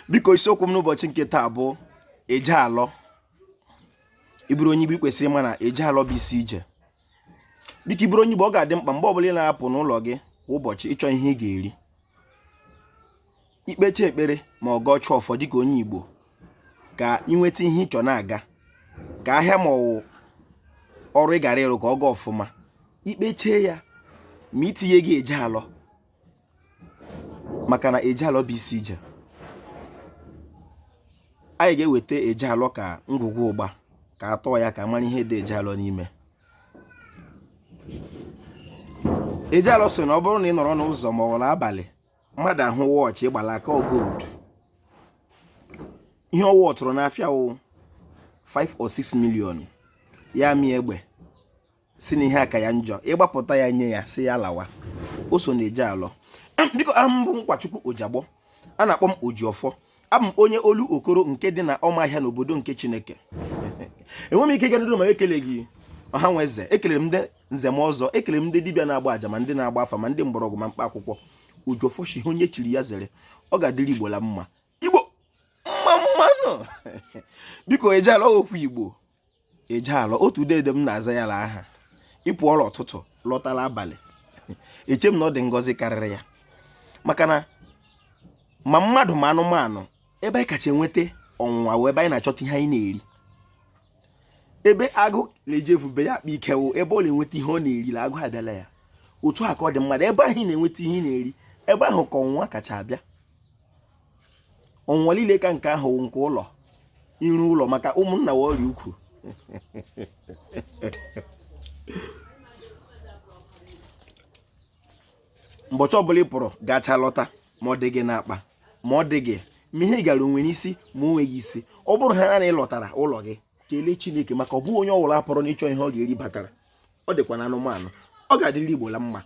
Biko, isiokwu m n'ụbọchị nke taa bụ eje alọ. Ị bụrụ onye Igbo, kwesịrị ịma na eje alọ bụ isi ije. Biko, ị bụrụ onye Igbo, ọ ga-adị mkpa mgbe ọbụla ị na-apụ n'ụlọ gị kwa ụbọchị ịchọ ihe ị ga-eri, i kpecha ekpere ma ọ gọọ chụọ ọfọ dịka onye Igbo ka ị nweta ihe ị chọ na-aga, ka ahịa ma ọ wụ ọrụ ị gara ịrụ ka ọ gaa ọfụma. I kpechie ya ma itinye gị eje alọ, maka na eje alọ bụ isi ije. Anyị ga-eweta eje alọ ka ngwugwu ụgba ka a tọọ ya ka a mara ihe dị eje alọ n'ime. Eje alọ so na ọ bụrụ na ị nọrọ n'ụzọ ma ọ bụ n'abalị, mmadụ ahụ watch ị gbala aka gold, ihe ọ wọtụrụ n'afịa wụ 5 or 6 million, ya mịa egbe si na ihe aka ya njọ, ị gbapụta ya nye ya si ya lawa, o so na eje alọ. Biko, aha m bụ Nkwachukwu Ojiagbọ, a na-akpọ m Ojiọfọ. Abụ m onye Olokoro nke dị na Ọmahịa n'obodo nke Chineke. Enweghị m ike ịga n'iru ma ekeleghị ọha nwe eze. Ekelere m ndị nze m ọzọ, ekelere m ndị dibịa na-agba aja, ma ndị na-agba afa, ma ndị mgbọrọgwụ, ma mkpa akwụkwọ. Ojiọfọ shi ihe onye chiri ya zere. Ọ ga-adịrị Igbo la mma. Igbo mma mma nụ. Biko, eje alọ, okwu Igbo eje alọ, otu dede m na-aza ya la aha. Ị pụọla ụtụtụ lọtala abalị, eche m na ọ dị ngọzi karịrị ya, maka na ma mmadụ ma anụmanụ, ebe anyị kacha enweta ọnwụnwa wụ ebe anyị na-achọta ihe anyị na-eri. Ebe agụ na-eji evube ya akpa ike wụ ebe ọ na-enweta ihe ọ na-eri la agụ abịala ya. Otu a ka ọ dị mmadụ, ebe ahụ ị na-enweta ihe ị na-eri, ebe ahụ ka ọnwụnwa kacha abịa. Ọnwụnwa niile ka nke ahụ nke ụlọ iru ụlọ maka ụmụnna wụ ọrịa ukwu. Mbọchị ọbụla ị pụrụ gacha lọta, ma ọ dị gị n'akpa ma ọ dị gị, ma ihe ị gara o nwere isi ma o nweghị isi, ọ bụrụ ha na ị lọtara ụlọ gị, kelee Chineke, maka ọ bụghị onye ọbụla pụrụ n'ịchọ ihe ọ ga-eri batara. Ọ dịkwa na anụmanụ. Ọ ga-adịrị Igbo la mma.